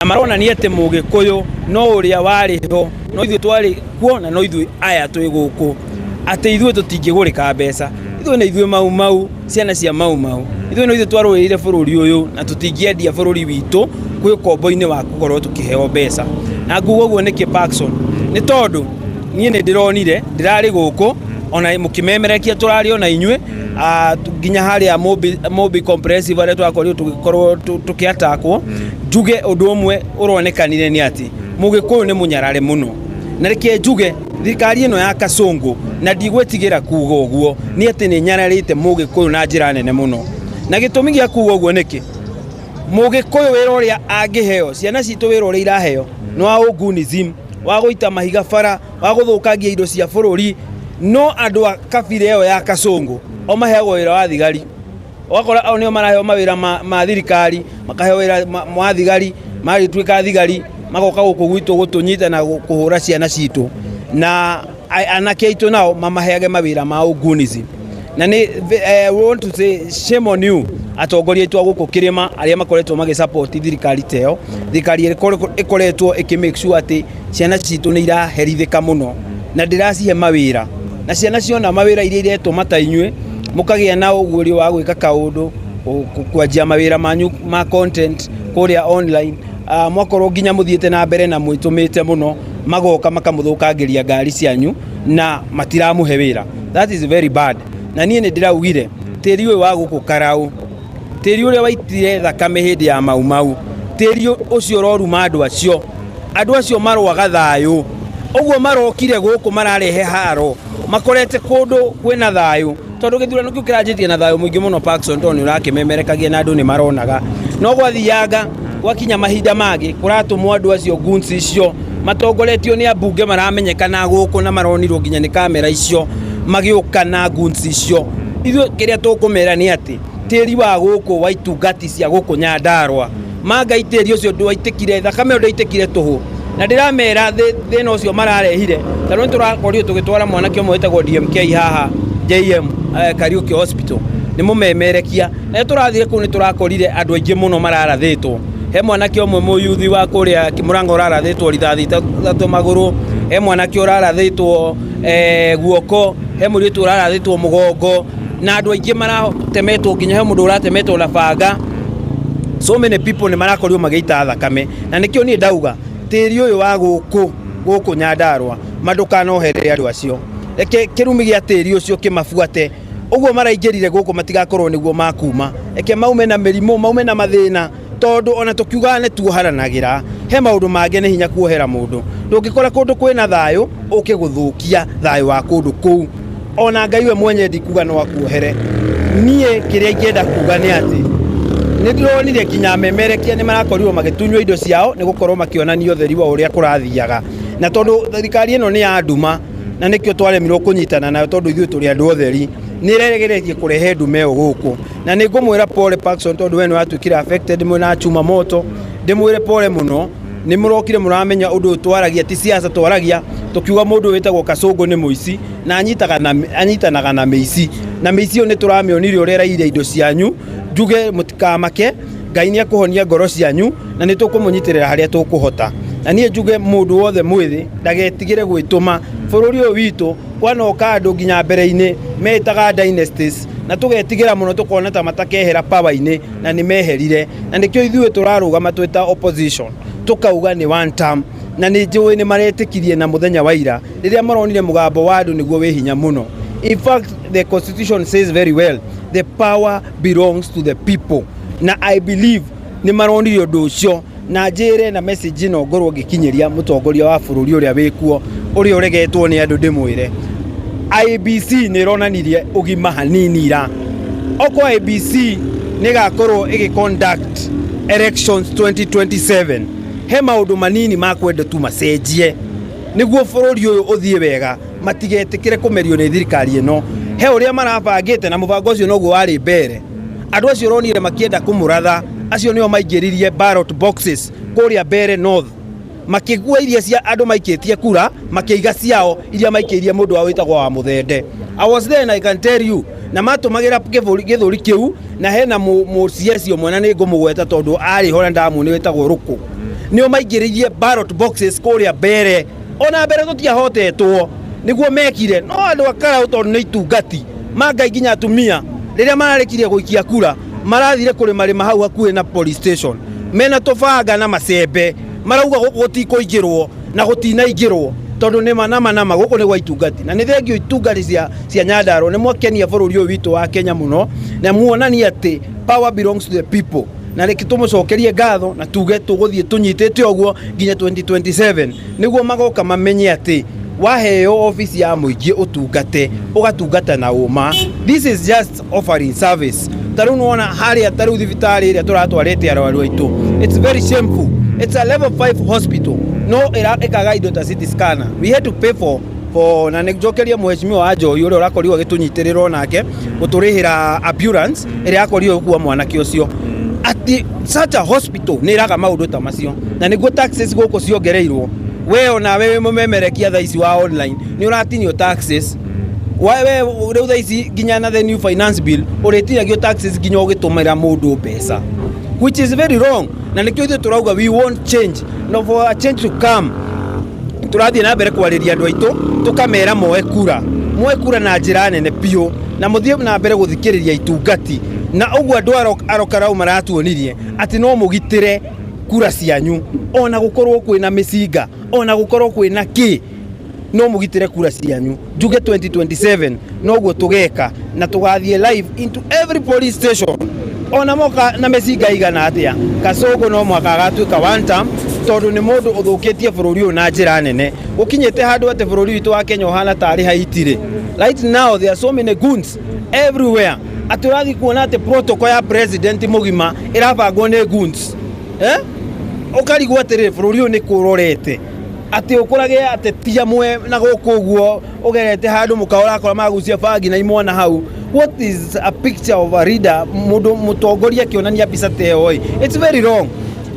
Na maronania atĩ Mũgĩkũyũ no ũrĩa warĩ ho, no ithuĩ twarĩ kuo na no ithuĩ aya twĩ gũkũ, atĩ ithuĩ tũtingĩgũrĩka mbeca. Ithuĩ nĩ ithuĩ Mau Mau, ciana cia Mau Mau. Ithuĩ no ithuĩ twarũĩrĩire bũrũri ũyũ na tũtingĩendia bũrũri witũ kwĩ ũkombo-inĩ wa gũkorwo tũkĩheo mbeca. Na nguga ũguo nĩkĩ, Parkson? Nĩ tondũ niĩ nĩ ndĩronire, ndĩrarĩ gũkũ ona mũkĩmemerekia, tũrarĩ ona inyuĩ nginya harĩa Mobi Comprehensive harĩa twakorirwo tũgĩkorwo tũkĩatakwo. Njuge ũndũ ũmwe ũronekanire nĩ atĩ Mũgĩkũyũ nĩ mũnyarare mũno, na reke njuge thirikari ĩno ya Kasongo, na ndigwĩtigĩra kuga ũguo, nĩ atĩ nĩ nyararĩte Mũgĩkũyũ na njĩra nene mũno. Na gĩtũmi gĩa kuga ũguo nĩkĩ? Mũgĩkũyũ wĩra ũrĩa angĩheo, ciana citũ wĩra ũrĩa iraheo nĩ wa ũgunism, wa gũita mahiga bara, wa gũthũkangia indo cia bũrũri. No andũ a kabira ĩyo ya Kasongo o maheagwo wĩra wa thigari. Ũgakora ao nĩo maraheo mawĩra ma thirikari, makaheo wĩra wa thigari, magĩtuĩka thigari, magoka gũkũ gwitũ gũtũnyita na kũhũra ciana citũ, na anake aitũ nao mamaheage mawĩra ma ũgunism. Na nĩ we want to say shame on you, atongoria aitũ a gũkũ kĩrĩma arĩa makoretwo magĩsupport thirikari ta ĩyo, thirikari ĩkoretwo ĩkĩ make sure atĩ ciana citũ nĩ iraherithĩka mũno na ndĩracihe mawĩra. Na ciana ciona mawĩra iria iretũma ta inyuĩ mũkagĩa na ũguũrio wa gwĩka kaũndũ, kwanjia mawĩra manyu ma content kũrĩa online, mwakorwo nginya mũthiĩte na mbere na mwĩtũmĩte mũno, magoka makamũthũkangĩria ngari cianyu na matiramũhe wĩra. That is very bad. Na niĩ nĩ ndĩraugire tĩri ũyũ wa gũkũ Karau, tĩri ũrĩa waitire thakame hĩndĩ ya Mau Mau, tĩri ũcio ũroruma andũ acio. Andũ acio marũaga thayũ ũguo marokire gũkũ mararehe haro, makorete kũndũ kwĩna thayũ, tondũ gĩthurano kĩu kĩranjĩtie na thayũ mũingĩ mũno, Parkson, tondũ nĩ ũrakĩmemerekagia na andũ nĩ maronaga. No gwathianga gwakinya mahinda mangĩ, kũratũmwo andũ acio goons icio matongoretio nĩ ambunge maramenyekana gũkũ na maronirwo nginya nĩ kamera icio magĩũka na goons icio. Ithuĩ kĩrĩa tũkũmera nĩ atĩ tĩri wa gũkũ wa itungati cia gũkũ Nyandarua mangai, tĩri ũcio ndwaitĩkire, thakame ĩyo ndĩaitĩkire tũhũ. Na ndĩramera thĩna ũcio mararehire, tondũ nĩ tũrakorirwo tũgĩtwara mwanake ũmwe wĩtagwo DMK haha JM Kariuki Hospital nĩ mũmemerekia. Na rĩrĩa tũrathire kũu nĩ tũrakorire andũ aingĩ mũno mararathĩtwo. He mwanake ũmwe mũyuthi wa kũrĩa Mũrang'a ũrarathĩtwo rithathi 3 magũrũ, he mwanake ũrarathĩtwo guoko, he mũirĩtu ũrarathĩtwo mũgongo, na andũ aingĩ maratemetwo, nginya he mũndũ ũratemetwo na banga. So many people nĩ marakorirwo magĩita thakame, na nĩkĩo niĩ ndauga tĩri ũyũ wa gũkũ Nyandarua mandũkanoherere andũ acio. Reke kĩrumi gĩa tĩri ũcio kĩmabuate ũguo maraingĩrire gũkũ, matigakorwo nĩguo makuma. Reke maume na mĩrimũ, maume na mathĩna, tondũ ona tũkiugaga nĩ tuoharanagĩra, he maũndũ mangĩ nĩ hinya kuohera mũndũ. Ndũngĩkora kũndũ kwĩna thayũ ũke gũthũkia thayũ wa kũndũ kũu, ona Ngai we mwenye ndikuga no akuohere. Niĩ kĩrĩa ingĩenda kuga nĩ atĩ nĩ ndĩronire nginya amemerekia nĩ marakorirwo magĩtunywo indo ciao nĩ gũkorwo makĩonania ũtheri wa ũrĩa kũrathiaga. Na tondũ thirikari ĩno nĩ ya nduma, na nĩkĩo twaremirwo kũnyitana nayo, tondũ ithuĩ tũrĩ andũ otheri, nĩ ĩregeretie kũrehe ndume ĩyo gũkũ. Na nĩ ngũmwĩra pole, Parkson, tondũ we nĩ watuĩkire affected mwena chuma moto. Ndĩmwĩre pole mũno. Nĩ mũrokire mũramenya ũndũ ũyũ twaragia ti siasa, twaragia tũkiuga mũndũ ũyũ wĩtagwo Kasũngũ nĩ mũici na anyitanaga na mĩici, na mĩici ĩyo nĩ tũramĩonire ũrĩa ĩraire indo cianyu. Njuge mũtikamake, Ngai nĩ ekũhonia ngoro cianyu na nĩ tũkũmũnyitĩrĩra harĩa tũkũhota. Na niĩ njuge mũndũ wothe mwĩthĩ ndagetigĩre gwĩtũma. Bũrũri ũyũ witũ kwanoka andũ nginya mbere-inĩ meĩtaga dynasties, na tũgetigĩra mũno tũkona ta matakehera power-inĩ, na nĩ meherire. Na nĩkĩo ithuĩ tũrarũgama twĩ ta opposition tũkauga nĩ one term. Na nĩ njũĩ nĩ maretĩkirie na mũthenya wa ira rĩrĩa maronire mũgambo wa andũ nĩguo wĩ hinya mũno. In fact, the constitution says very well, the power belongs to the people, na I believe nĩ maronire ũndũ ũcio. Na njĩre na message ĩno ngorwo ngĩkinyĩria mũtongoria wa bũrũri ũrĩa wĩkuo, ũrĩa ũregetwo nĩ andũ, ndĩmwĩre IEBC nĩ ĩronanirie ũgima hanini ira. Okorwo IEBC nĩ ĩgakorwo ĩgĩ conduct elections 2027, he maũndũ manini makwenda tu macenjie nĩguo bũrũri ũyũ ũthiĩ wega, matigetĩkĩre kũmerio nĩ thirikari ĩno. He ũrĩa marabangĩte, na mũbango ũcio noguo warĩ mbere. Andũ acio ũronire makĩenda kũmũratha, acio nĩo maingĩririe ballot boxes kũrĩa Mbere North, makĩgua iria cia andũ maikĩtie kura, makĩiga ciao iria maikĩirie mũndũ wa wĩtagwo wa Mũthende. I was there and I can tell you. Na matũmagĩra gĩthũri kĩu, na hena mũ CS ũmwe, na nĩ ngũmũgweta tondũ arĩ ho na ndamuona, wĩtagwo Rũkũ. Nĩo maingĩrĩirie ballot boxes kũrĩa mbere, ona mbere tũtiahotetwo nĩguo mekire. No andũ a Karau, tondũ nĩ itungati mangai, nginya atumia rĩrĩa mararĩkirie gũikia kura marathire kũrĩmarĩma hau hakuhĩ na police station mena tũbanga na macembe, marauga gũkũ gũtikũingĩrwo na gũtinaingĩrwo, tondũ nĩ ma nama nama gũkũ nĩ gwa itungati. Na nĩ thengio itungati cia Nyandarua, nĩ mwakenia bũrũri ũyũ witũ wa Kenya mũno na muonania atĩ power belongs to the people. Na reke tũmũcokerie ngatho na tuge tũgũthiĩ tũnyitĩte ũguo nginya 2027, nĩguo magoka mamenye atĩ waheo ofici ya mũingĩ ũtungate, ũgatungata na ũma. This is just offering service. Ta rĩu nĩwona harĩa, ta rĩu thibitarĩ ĩrĩa tũratwarĩte arwaru aitũ, it's very shameful. It's a level 5 hospital, no ĩkaga indo ta CT scanner. We had to pay for na nĩ njokerie mheshimiwa wa Njohi ũrĩa ũrakorirwo agĩtũnyitĩrĩra onake gũtũrĩhĩra ambulance ĩrĩa yakorirwo gũkua mwanake ũcio. Atĩ such a hospital nĩ ĩraga maũndũ ta macio, na nĩguo taxes gũkũ ciongereirwo. We onawe wĩ mũmemerekia thaa ici wa online nĩ ũratinio taxes. We rĩu thaa ici nginya na the new finance bill ũrĩtinagio taxes nginya ũgĩtũmĩra mũndũ mbeca, which is very wrong. Na nĩkĩo ithuĩ tũrauga we want change. No for a change to come, tũrathiĩ na mbere kwarĩria andũ aitũ, tũkamera moe kura, moe kura na njĩra nene biũ, na mũthiĩ na mbere gũthikĩrĩria itungati. Na ũguo andũ arokarau maratuonirie atĩ no mũgitĩre kura cianyu, ona gũkorwo kwĩna mĩcinga, ona gũkorwo kwĩna kĩ, no mũgitĩre kura cianyu. Njuge 2027 noguo tũgeka, na tũgathiĩ live into every police station, ona moka na mĩcinga igana atĩa. Kasongo no mwaka agatuĩka one term, tondũ nĩ mũndũ ũthũkĩtie bũrũri ũyũ na njĩra nene, gũkinyĩte handũ atĩ bũrũri witũ wa Kenya ũhana tarĩ Haiti. Right now there are so many goons everywhere, atĩ ũrathiĩ kuona atĩ protocol ya president mũgima ĩrabangwo nĩ goons, eh? Ũkarigwo atĩrĩrĩ, bũrũri ũyũ nĩ kũrorete atĩ ũkũrage ateti amwe na gũkũ ũguo ũgerete handũ mũkawa ũrakora magucia bangi na imwana hau. What is a picture of a leader? Mũndũ mũtongoria akĩonania mbica ta ĩyo ĩ, it's very wrong.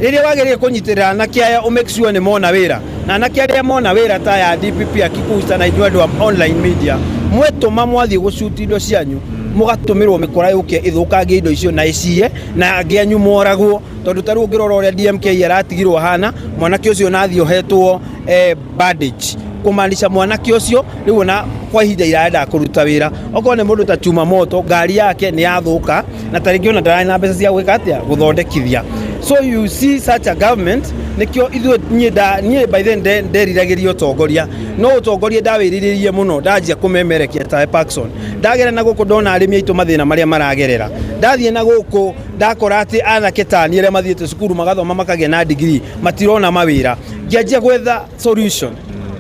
Rĩrĩa wagĩrĩire kũnyitĩrĩra anake aya, ũ make sure nĩ mona wĩra, na anake arĩa mona wĩra ta ya DPP akikusta, na inyuĩ andũ a online media mwetũma mwathiĩ gũcuti indo cianyu, mũgatũmĩrwo mĩkora yũke ĩthũkangie indo icio na ĩciye, na angĩ anyu moragwo. Tondũ ta rĩu ũngĩrora ũrĩa DMK aratigirwo hana mwanake ũcio nathiĩ ohetwo bandage, kũmaanisha mwanake ũcio rĩu ona kwa ihinda iraya kũruta wĩra. Okorwo nĩ mũndũ ta Chuma Moto, ngari yake nĩ yathũka, na ta rĩngĩ ona ndararĩ na mbeca cia gwĩka atĩa, gũthondekithia. So you see such a government, nĩkĩo ithuĩ niĩ by then nderiragĩria ũtongoria, no ũtongoria ndawĩrirĩrie mũno ndanjia kũmemerekia ta Parkson. Ndagera na gũkũ ndona arĩmi aitũ mathĩna marĩa maragerera, ndathiĩ na gũkũ ndakora atĩ anake tani arĩa mathiĩte cukuru magathoma makagĩa na degree matirona mawĩra, ngĩanjia gwetha solution,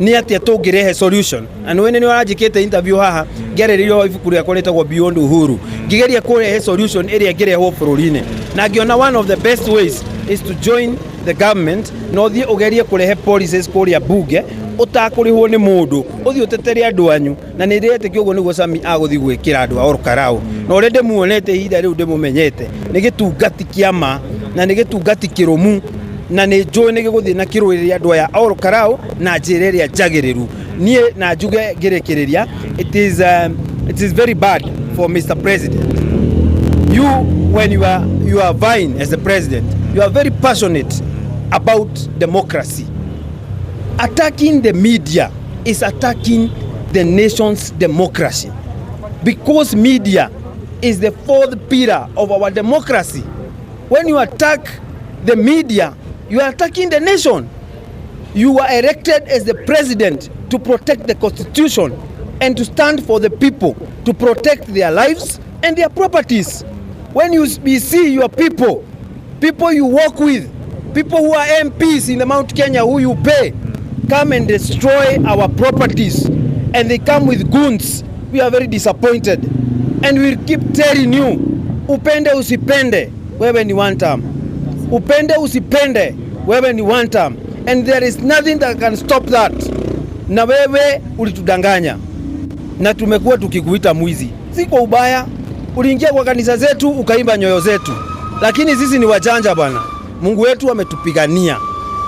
nĩ atĩa tũngĩrehe solution. Na nĩ nĩ ũranjĩkĩte interview haha ngĩarĩrĩria ibuku rĩakwa rĩtagwo Beyond Uhuru, ngĩgeria kũrehe solution ĩrĩa ĩngĩrehwo bũrũri-inĩ, na ngĩona one of the best ways is to join the government na ũthiĩ ũgerie kũrehe policies kũrĩa bunge ũtakũrĩhwo nĩ mũndũ, ũthiĩ ũtetere andũ anyu. Na nĩ ndĩretĩkia ũguo nĩguo Sami agũthiĩ gwĩkĩra andũ a Olkarau. Na ũrĩa ndĩmuonete ihinda rĩu ndĩmũmenyete, nĩ gĩtungati kĩa ma na nĩ gĩtungati kĩrũmu, na nĩ njũĩ nĩ gĩgũthiĩ na kĩrũĩrĩre andũ aya a Olkarau na njĩra ĩrĩa njagĩrĩru. Niĩ na njuge ngĩrĩkĩrĩria, it is very bad for Mr. President. You, when you are vying as the president, you are very passionate about democracy. Attacking the media is attacking the nation's democracy, because media is the fourth pillar of our democracy. When you attack the media, you are attacking the nation. You are elected as the president to protect the constitution and to stand for the people, to protect their lives and their properties. When we see your people, people you work with, people who are MPs in the Mount Kenya who you pay, come and destroy our properties, and they come with goons, we are very disappointed. And we'll keep telling you, upende usipende, wewe ni one term. Upende usipende, wewe ni one term. And there is nothing that can stop that. Na wewe ulitudanganya na tumekuwa tukikuita mwizi, si kwa ubaya. Uliingia kwa kanisa zetu ukaimba nyoyo zetu, lakini sisi ni wajanja bwana. Mungu wetu ametupigania.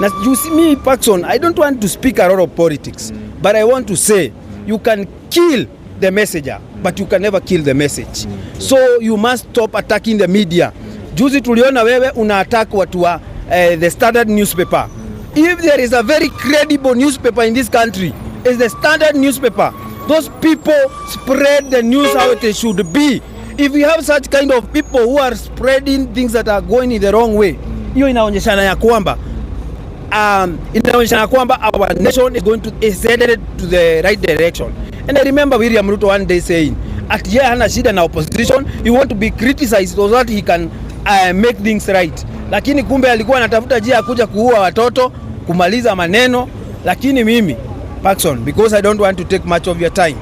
Na you see me, Paxson, I don't want to speak a lot of politics, but I want to say you can kill the messenger, but you can never kill the message. So you must stop attacking the media. Juzi tuliona wewe una attack watu wa The Standard newspaper. If there is a very credible newspaper in this country, is the Standard newspaper. Those people spread the news how it should be. If we have such kind of people who are spreading things that are going in the wrong way, hiyo inaonyeshana kwamba our nation is headed to the right direction. And I remember William Ruto one day saying ati yeye hana shida na opposition, he want to be criticized so that he can make things right. Lakini kumbe alikuwa anatafuta njia ya kuja kuua watoto, kumaliza maneno. Lakini mimi Paxson, because I don't want to take much of your time,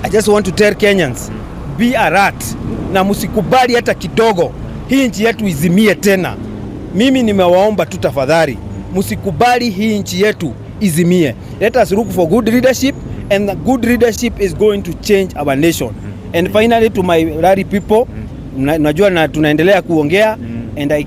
I just want to tell Kenyans, be alert na msikubali hata kidogo hii nchi yetu izimie tena. Mimi nimewaomba tu tafadhali, msikubali hii nchi yetu izimie. Let us look for good leadership, and the good leadership is going to change our nation. And finally, to my Lari people, najua na tunaendelea kuongea and I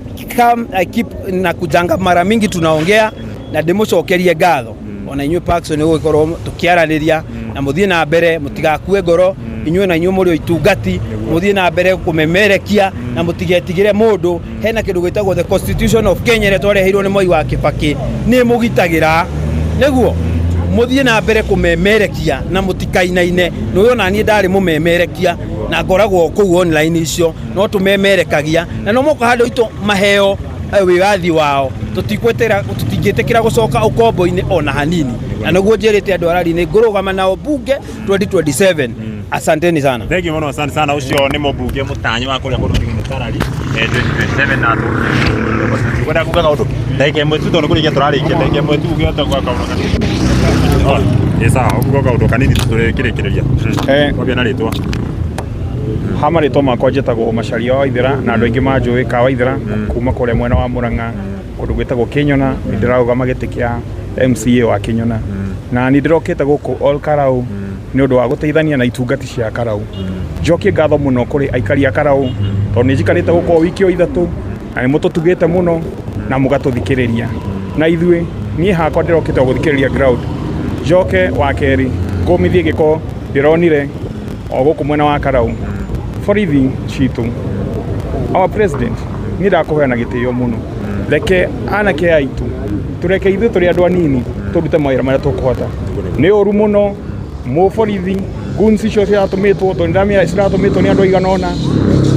keep na kujanga mara mingi tunaongea na ndimucokerie ngatho ona inyuĩ Paxson gũgĩkorwo tũkĩaranĩria na mũthiĩ na mbere, mũtigakue ngoro inyuĩ na inyuĩ mũrĩ o itungati, mũthiĩ na mbere kũmemerekia na mũtigetigĩre mũndũ. Hena kĩndũ gĩtagwo the Constitution of Kenya ĩrĩa twareheirwo nĩ Mwai wa Kĩbakĩ, nĩ mũgitagĩra nĩguo mũthiĩ na mbere kũmemerekia na mũtikainaine. Nĩ ona niĩ ndarĩ mũmemerekia na ngoragwo kũu online icio no tũmemerekagia na no moka handũ itũ maheo wĩyathi wao. Tũtikwetera, tũtingĩtĩkĩra gũcoka ũkombo-inĩ ona hanini, na nĩguo njĩrĩte andũ arari nĩ ngũrũgama nao bunge 2027. Asanteni sana. Thank you mũno, asante sana. Ũcio nĩ mũmbunge mũtanyi wa kũrĩa kũndũ nĩ Karari 2027 na kwenda kuga kaũndũ ndagĩka ĩmwe tu tondũ kũrĩkia tũrarĩkia ndagĩka ĩmwe tu ũngĩhota kuga kaũndũ kanini. Ĩ sawa, ũkuga kaũndũ kanini tũrĩkĩrĩkĩrĩria. Kwambia na rĩtwa. Ha marĩtwa makwa njĩtagwo Macharia wa Waithera na andũ aingĩ manjũĩ ka Waithera kuma kũrĩa mwena wa Murang'a, kũndũ gwĩtagwo Kĩnyona. Nĩ ndĩrarũgama gĩtĩ kĩa MCA wa Kĩnyona na nĩ ndĩrokĩte gũkũ Ol Karau nĩ ũndũ wa gũteithania na itungati cia Karau. Njokie ngatho mũno kũrĩ aikari a Karau tondũ nĩ njikarĩte gũkũ o wiki o 3 na nĩ mũtũtugĩte mũno na mũgatũthikĩrĩria, na ithuĩ niĩ hakwa ndĩrokĩte o gũthikĩrĩria ground. Njoke wa kerĩ ngũmithie gĩko ndĩronire o gũkũ mwena wa Karau, borithi citũ. Our president, niĩ ndakũhoya na gĩtĩo mũno, reke anake aitũ, tũreke ithuĩ tũrĩ andũ anini tũrute mawĩra marĩa tũkũhota. Nĩ ũru mũno mũborithi guns icio ciratũmĩtwo tondũ nĩndamenya ciratũmĩtwo nĩ andũ aigana ũna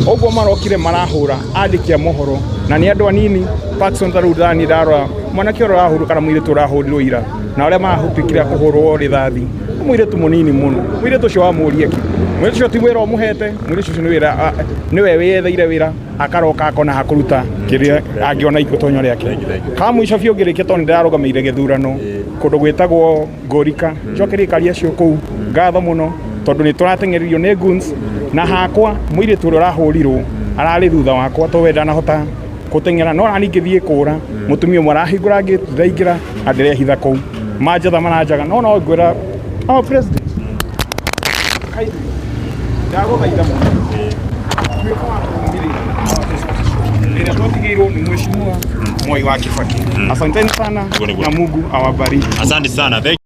ũguo marokire marahũra andĩki a mohoro na nĩ andũ anini. Paxson, ta rĩu ndani ndarora mwanake ũrĩa ũrahũrwo kana mũirĩtu ũrahũrirwo ira na ũrĩa marahũtĩkire kũhũrwo rithathi nĩ mũirĩtu mũnini mũno. Mũirĩtu ũcio wamũria kĩ? Mũirĩtu ũcio ti wĩra ũmũhete, mũirĩtu ũcio nĩ wĩra nĩwe wĩyetheire wĩra, akaroka akona hakũruta kĩrĩa angĩona itonyo rĩake. Ka mũico biũ ngĩrĩkia, tondũ nĩndĩrarũgamĩire gĩthurano kũndũ gwĩtagwo Ngorika, njokerie aikari acio kũu ngatho mũno tondũ nĩ tũrateng'eririo nĩ goons na hakwa mũirĩtu ũrĩa ũrahũrirwo ararĩ thutha wakwa tondũ we ndanahota gũteng'era, no nani ngĩthiĩ kũra mũtumia ũmwe arahingũra ngĩti, ndĩraingĩra na ndĩrehitha kũu manjetha maranjaga. No ngwĩra our president, kindly, ndagũthaitha mũno, tuĩka wa kũrũmĩrĩra ĩrĩa twatigĩirwo nĩ Mheshimiwa Mwai wa Kibaki. Asanteni sana Niguo, niguo. na Mungu awabariki. Asante sana. Thank